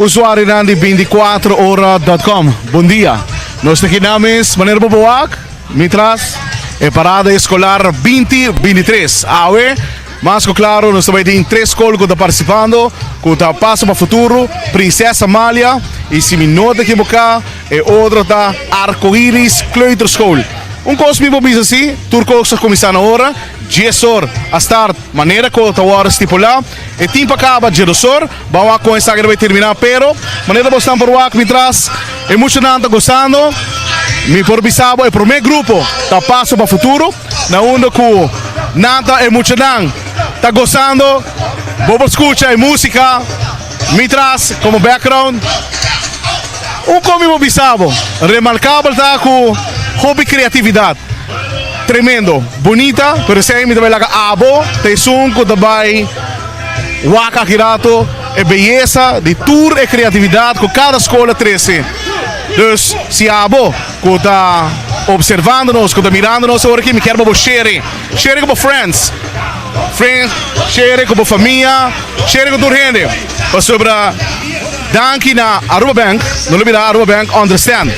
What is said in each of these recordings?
Usuarionan di binticuatroora.com, bon dia. Nos ta aki names manera bo por wak, mi tras e parada escolar 2023. Awe, mas cu claro, nos ta bay tin tres scol cu ta participando, cu ta Paso pa Futuro, Princesa Amalia y si mi no ta equivoca, e otro ta Arcoiris Kleuterschool. Un cos mi por bisa si, tur cos a cuminsa na ora, dies or a start manera cu ta worde stipula. E tin pa caba djedosor, Ban wak kon esaki ta bai terminá, pero manera bo stan por wak mi tras, e muchanan ta gosando. Mi por bisa bo e promé grupo ta Paso pa Futuro, na unda ku nan ta e muchanan ta gosando. Bo por skucha e músika mi tras komo background. Un kon mi por bisa bo, remarkabel ta ku hopi kreatividat. Tremendo, bunita, pero esei mi ta bai laga abo ta esun ku ta bai. Wak aki rato e beyesa di tur e creatividad cu cada scol a trece. Dus si abo cu ta observando nos, cu ta mirando nos awor aki, mi kier pa bo share. Share cu bo friends, friends, share cu bo famia, share cu tur hende. Pasobra danki na Aruba Bank, no lo bida Aruba Bank understand.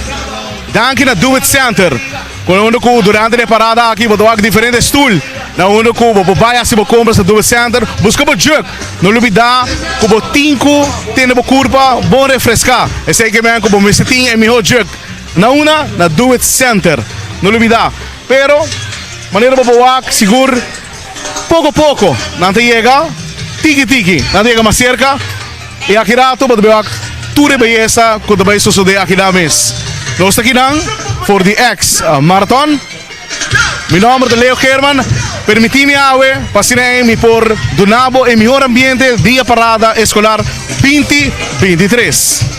Danki na Do It Center. Con unda cu durante di e parada aki bo ta wak diferente stoel na unda cu bo por bay haci bo compras na Dube Center. Busca bo jug. No lubida cu bo tin cu tene bo curpa bon refresca. Esey ke men cu bo mester tin e miho jug na unda? Na Dube Center. No lubida. Pero manera bo por wak sigur poco poco nan ta yega tiki tiki nan ta yega mas cerca. I aki rato bo ta bai wak tur e beyesa ku ta bai sosodé akinan mes. Nos ta akinan for di ex marathon. Mi nomber ta Leo Geerman. Permití mi awe pa asina ei mi por duna bo e mihor ambiente dia parada eskolar 2023.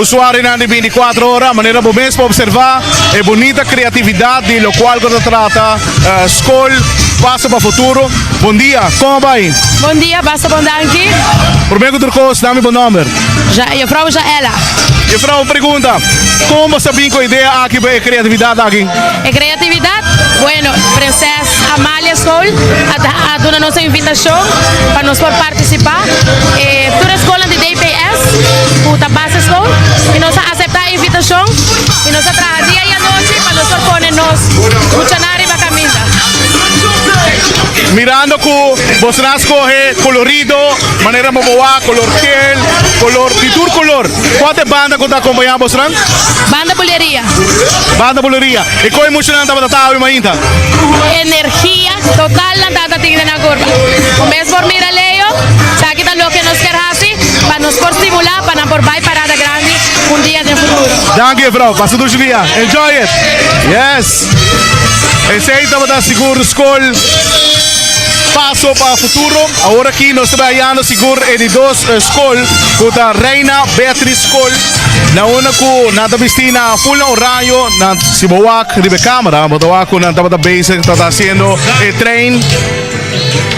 Usuarionan di 24 ora, manera bo mes por observa e bunita creatividad di locual cu ta trata Scol Paso pa Futuro. Bon dia, con a bay? Bon dia, basta bon danki. Prome cu tur cos, dami bo nomber. Ja, juffrouw Jaela. Juffrouw, un pregunta. Con bo sa bin cu e idea aki pa e creatividad aki? E creatividad? Bueno, Prinses Amalia School a a duna nos e invitacion pa nos por participa. E tur e scolnan di DPS cu ta basisschool y nos a acepta e invitacion y nos a traha dia y anochi pa nos por pone nos muchanan riba caminda. Mirando cu boso a scoge colorido, manera bo boa, color geel, color di tur color. Cua ta e banda cu ta acompaña bosonan? Banda Buleria. Banda Buleria. E con e muchanan tabata ta awe mainta? Energia total nan tabata tin den nan curpa. Un bes por mira Leo, esaki ta loke nos kier haci pa nos por stimula pa nan por bay parada grandi un dia den futuro. Danki juffrouw, pasa dushi dia. Enjoy it! Yes! Esey tabata sigur scol Paso pa Futuro. Awor aki nos ta bay hayando sigur e di dos scol cu ta Reina Beatriz School. Na unda cu nan ta bisti na full na oraño. Nan, si bo wak riba e camera, bo ta wak cu nan tabata bezig, tabata haciendo e trein.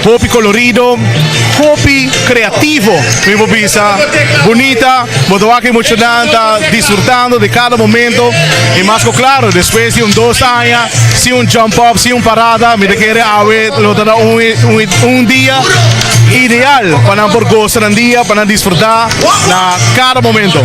Hopi colorido, hopi creativo, mi por bisa. Bunita, bo ta wak e muchanan ta disfrutando di cada momento. Y mas cu claro, despues di un dos aña, sin un jump up, sin un parada, mi ta kere awe lo ta un, un, un dia ideal pa nan por goza nan dia, pa nan disfruta na cada momento.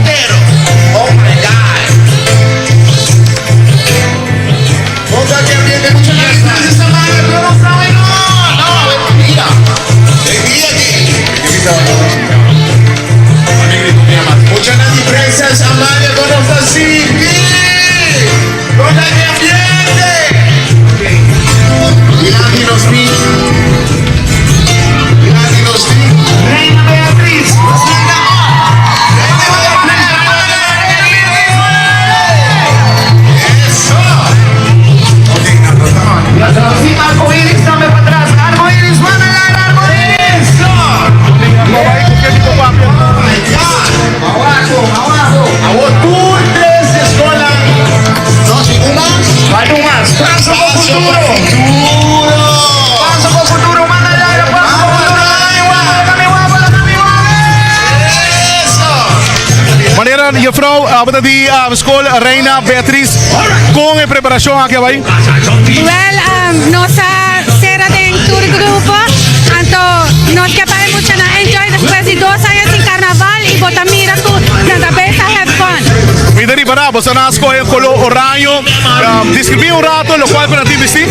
Manera juffrouw tabata di school Reina Beatriz con e preparacion aki a bay? Wel, nos a cera den tur grupo, anto nos ke pa e muchanan enjoy despues di dos aña sin carnaval y bo ta mira cu nan ta bes a have fun. Mi ta ripara bo sa nan a scoge color oraño. Describi un rato locual cu nan tin bisti.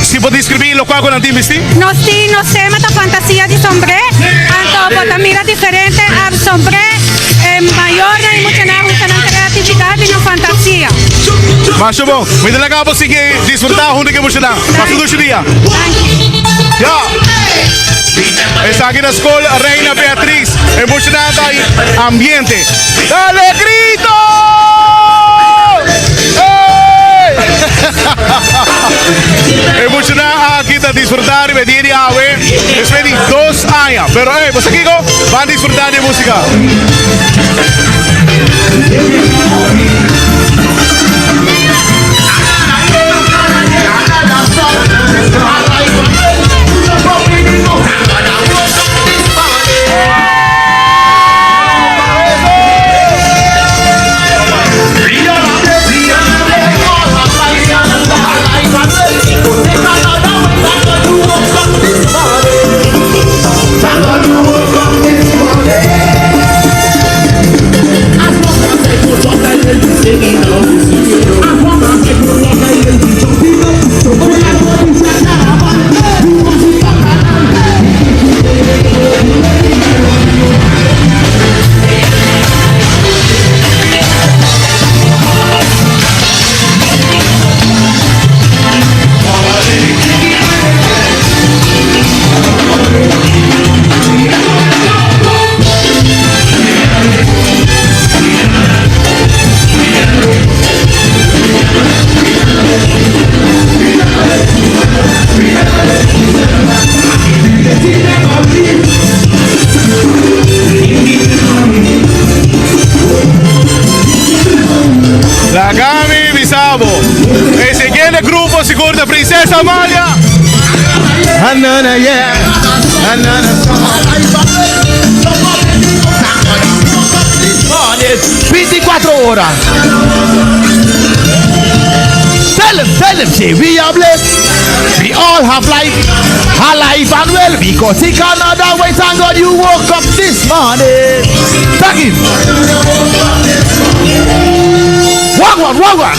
Si bo describi locual cu nan tin bisti. Nos tin nos tema ta fantasia di sombré, anto bo ta mira diferente sombré, e mayornan y muchanan usa nan creatividad y nan fantasia. Masha bon. Mi ta laga bo sigui disfruta hunto cu e muchanan. Pasa un dushi dia. Danki. Ya. Esaki na School Reina Beatriz. E muchanan ta ambiente. Dale grito! Hey! E muchanan aki ta disfruta riba e dia di awe despues di dos aña. Pero ey, boso kiko? Ban disfruta di e musica. Lagami bisa bo. E siguiente grupo sigur ta Princesa Amalia. Anana, yeah. Anana. 24 ora. Tell him, say we are blessed. We all have life, alive and well. Because in Canada, wait thank God you woke up this morning. Thank him. Walk one, walk one.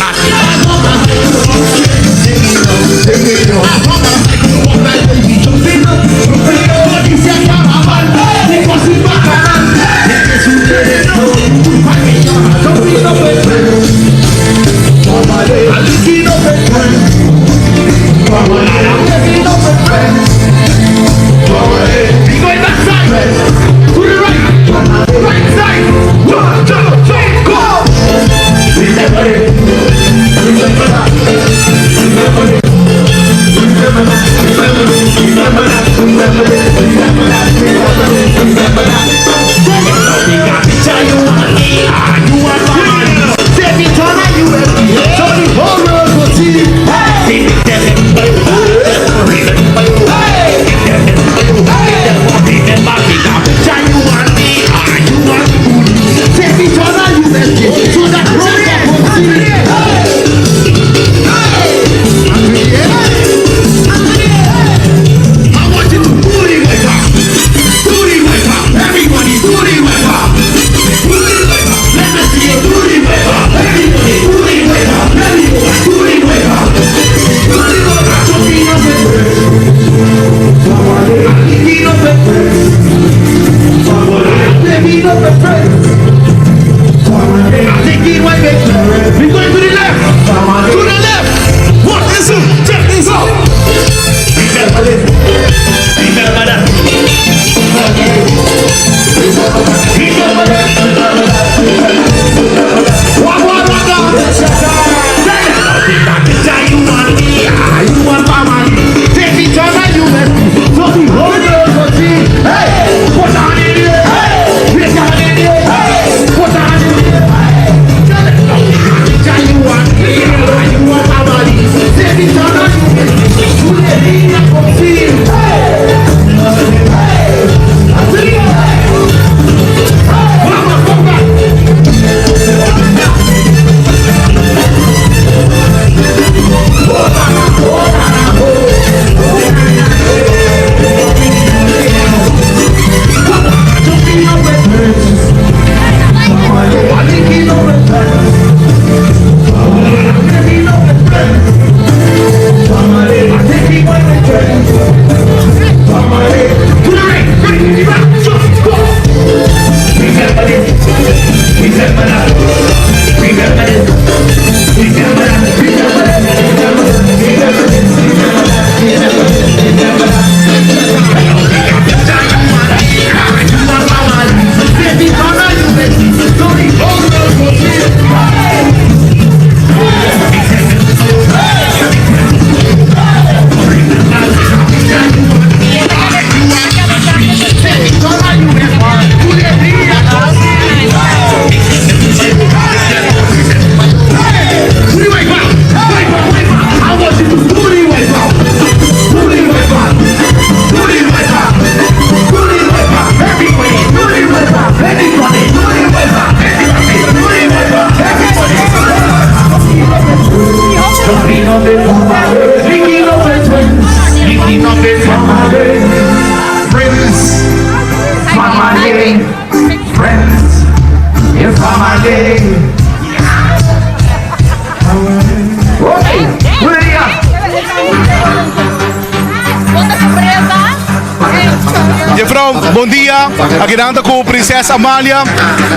Juffrouw, bon dia. Aki nan ta ku Prinses Amalia.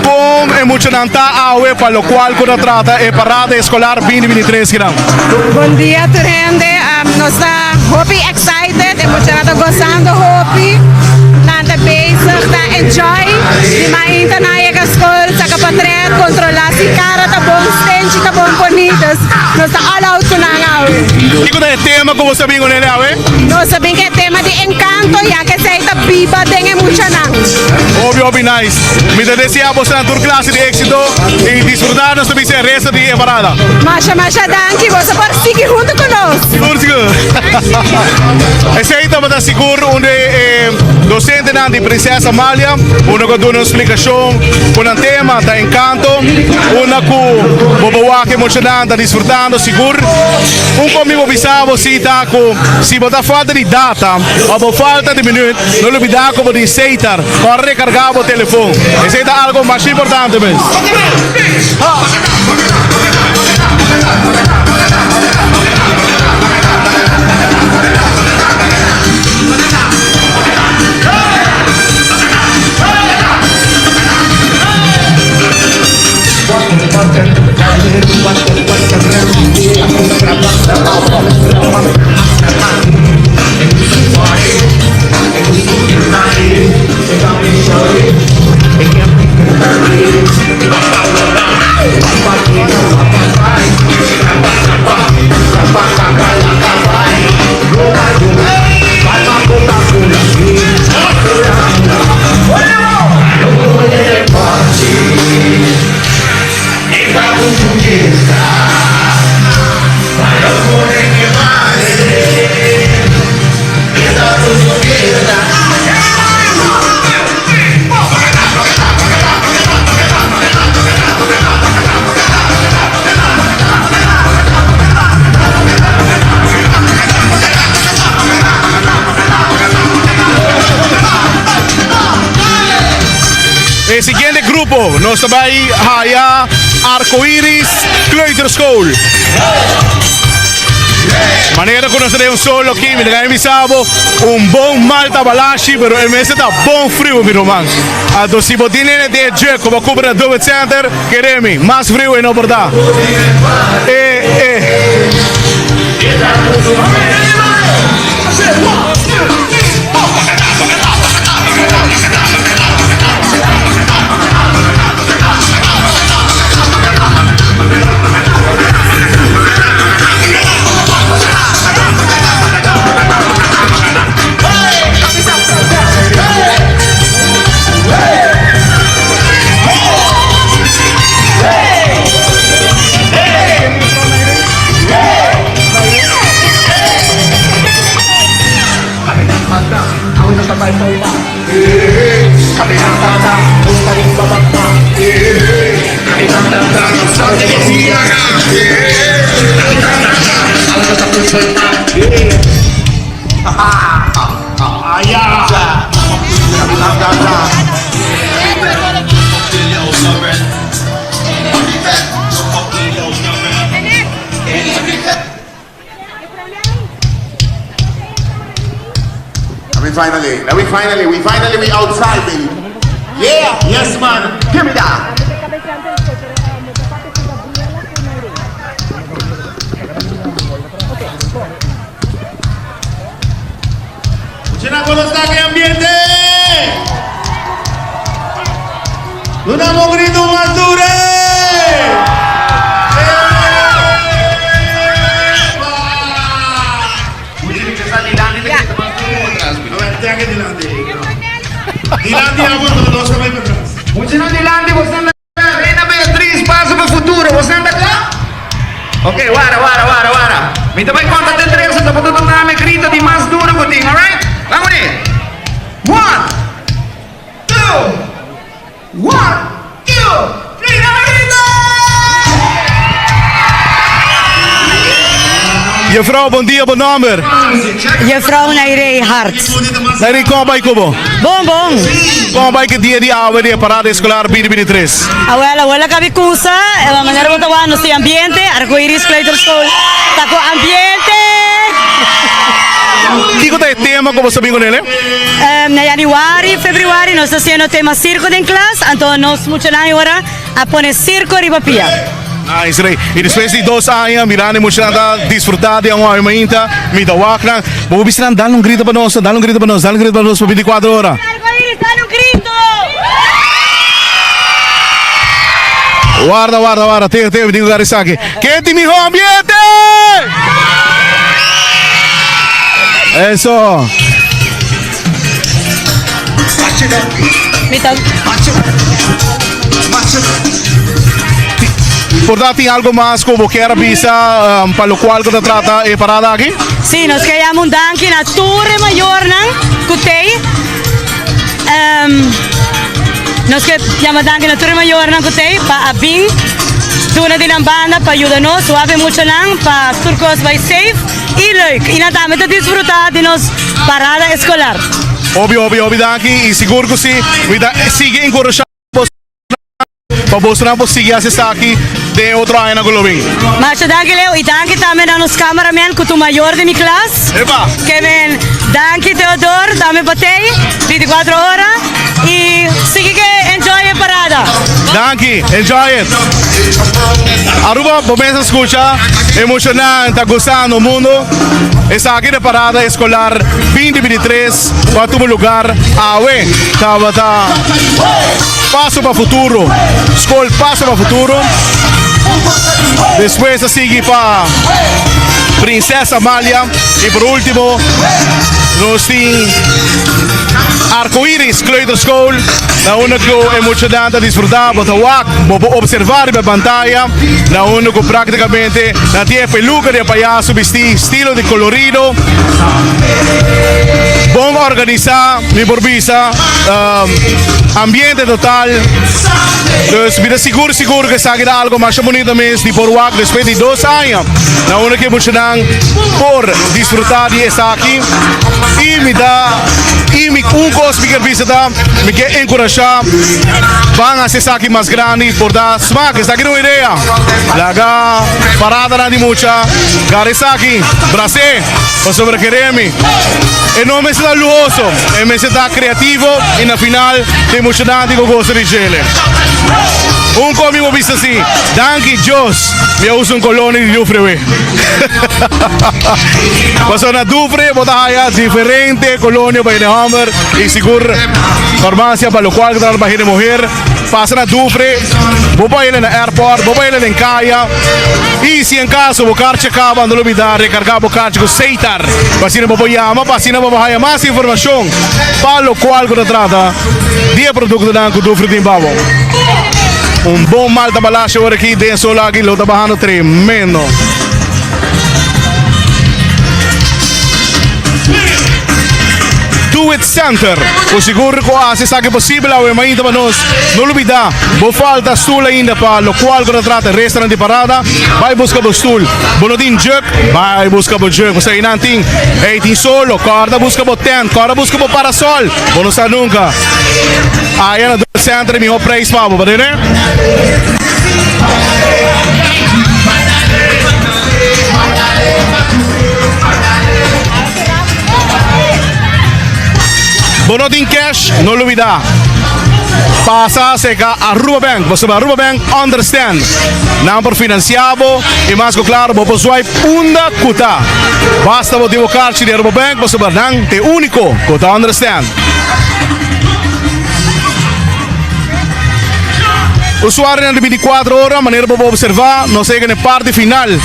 Kon emocionan ta awe pa lokual ku ta trata e parada eskolar 2023 kinan? Bon dia tur hende. Nos ta hopi excited, e muchanan ta gozando hopi. Nan ta bezig ta enjoy. Di mainta nan a yega skol, saka patret, kontrola si kara ta bon, stenchi ta bon poni. Dus nos ta all out ku nan awe. Kiko ta e tema ku bo ta bin ku nel awe? Nos ta bin ku e tema. di Encanto ya cu esey ta biba den e muchanan. Hopi hopi nice. Mi ta desea bosonan tur clase di exito y disfruta nos ta bisa e resto di e parada. Masha masha danki, boso por sigui hunto cu nos. Sigur sigur. Esey tabata sigur un di e docentenan di Princesa Amalia, uno cu a duna un splicacion cu nan tema ta Encanto, unda cu bo por wak e muchanan ta disfrutando sigur. Un con mi bo bisa bo si ta cu si bo ta falta di data of bo falta di minuut, no lubida cu bo tin Setar pa recarga bo telefon. Esey ta algo masha importante mes. E siguiente grupo nos ta bai haya Arcoiris Kleuterschool. Manera ku nos ta den un solo aki, mi ta gana bisa bo un bon malta balashi, pero e mester ta bon friu, mi ruman. Anto si bo tin nene den e juk ku bo kubra na Dubit Center, kere mi, mas friu e no por ta. E, e. We finally, now we finally, we finally, we outside, baby. Yeah, yes, man. Give me that. ambiente! Duna un grito mas duro! Reina Beatriz, paso pa futuro. Bo santa kla? Ok, wara, wara, wara, wara. Mi ta bai konta te tres, anto bo ta duna mi grito di mas duro ku tin, alright? Vamos ne. One, two, one, two, three, dame grito! Juffrouw, bon dia, bo nomber? Juffrouw Nairee Hart. Nairee, kon a bai ku bo? Bon, bon. Kon a bai ku dia di awe di e parada eskolar 2023? Awel, awel a kabi kusa, e manera bo ta wak nos tin ambiente, Arcoiris Kleuterschool ta ku ambiente! Kiko ta e tema ku bo sa bin kuné? Na januari, februari nos ta hasiendo tema sirko den klas, anto nos muchanan e ora a pone sirko riba pia. Nice rey. Y despues di dos aña mirando e muchanan ta disfruta di un aña mainta, mi ta wak nan. Bo por bisa nan dal un grito pa nos, dal un grito pa nos, dal un grito pa nos pa binticuatro ora. Arcoiris, dal un grito! Warda, warda, warda, te, te, mi tin cu agarra esaki. Ken tin miho ambiente? Eso. Mi ta. Por ta tin algo mas ku bo kier a bisa pa lokual ku ta trata e parada aki? Sí, nos ke yama un danki na tur e mayornan ku tei. Nos ke yama danki na tur e mayornan ku tei pa a bin duna di nan banda pa yuda nos wak e muchanan pa tur kos bai safe i leuk. I nan tambe ta disfruta di nos parada eskolar. Hopi hopi hopi danki i sigur ku si mi ta sigui enkurashá boso pa bosonan por sigui hasi esaki den e otro añanan ku lo bin. Masha danki Leo i danki tambe na nos cameraman ku ta un mayor di mi klas. Epa! Ke men danki Theodor tambe pa tei 24 ora i sigui ke enjoy e parada. Danki, enjoy it. Aruba bo mes a skucha emocionan ta gustando mundo. Esaki ta parada escolar 2023 ku a tuma lugar awe tabata Paso pa Futuro, Skol Paso pa Futuro. Despues a sigui pa Princesa Amalia y por ultimo nos tin Arcoiris Kleuterschool na unda cu e muchanan ta disfruta, bo ta wak, bo por observa riba e pantaya na unda cu practicamente nan tin e peluca di e payaso bisti stilo di colorido, bon organisa mi por bisa. Ambiente total. Dus mi ta sigur sigur ku esaki ta algo masha bunito mes di por wak despues di dos aña na unda ku e muchanan por disfruta di esaki. I mi ta i mi un kos mi kier bisa ta mi ke enkurashá ban hasi esaki mas grandi por ta smak esaki ta un idea laga paradanan di mucha gara esaki bras'é pasobra kere mi e no mester ta luhoso. E mester ta creativo y na final ta emocionante cu gozo di djele. Un con mi bo bisa si, danki Dios mi a usa un colonia di Dufre we. Pasobra na Dufre bo ta haya diferente colonia pa hende homber y sigur farmacia pa locual cu ta pa hende muher. Pasa na Dufre, bo por hende na airport, bo por hende den caya y si en caso bo carchi a caba no lo bida recarga bo carchi cu Seitar pa asina bo por yama pa asina bo por haya mas informacion pa locual cu ta trata di e productonan cu Dufre tin pa bo. Un bon malta balashi ora aki den sol aki lo ta bahando tremendo. Do It Center, ku sigur ku a hasi esaki posibel awe mainta pa nos. No lubida, bo falta stul ainda pa lokual ku ta trata restaurant di parada, bai buska bo stul. Bo no tin juk, bai buska bo juk. Pasobra einan tin, ei tin solo, kòrda buska bo tent, kòrda buska bo parasòl, bo no sa nunka. Aya na Do It Center e mihó preis pa bo, pa tene? Bo no tin cash? No lubida. Pasa cerca Aruba Bank. Pasobra Aruba Bank understand. Nan por financia bo y mas cu claro bo por swipe unda cu ta. Basta bo tin bo carchi di Aruba Bank pasobra nan ta e unico cu ta understand. Usuarionan di 24 ora, manera bo por observa, nos a yega na e parti final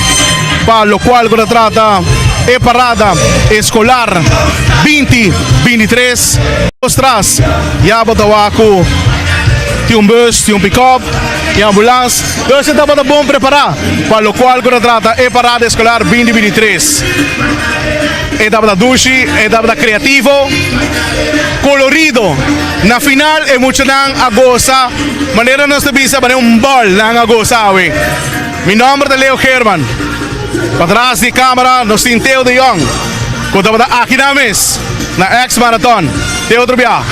pa locual cu ta trata e parada escolar 2023. Nos tras ya bo ta wak cu tin un bus, tin un pick-up, tin ambulans. Dus e tabata bon prepara pa locual cu ta trata e parada escolar 2023. E tabata dushi, e tabata creativo, colorido. Na final e muchanan a gosa, manera nos ta bisa, manera un bol nan a gosa awe. Mi nomber ta Leo Geerman. Patras di camera nos tin Theo de Jong, cu tabata aki nan mes na Ex Marathon. Te otro bia.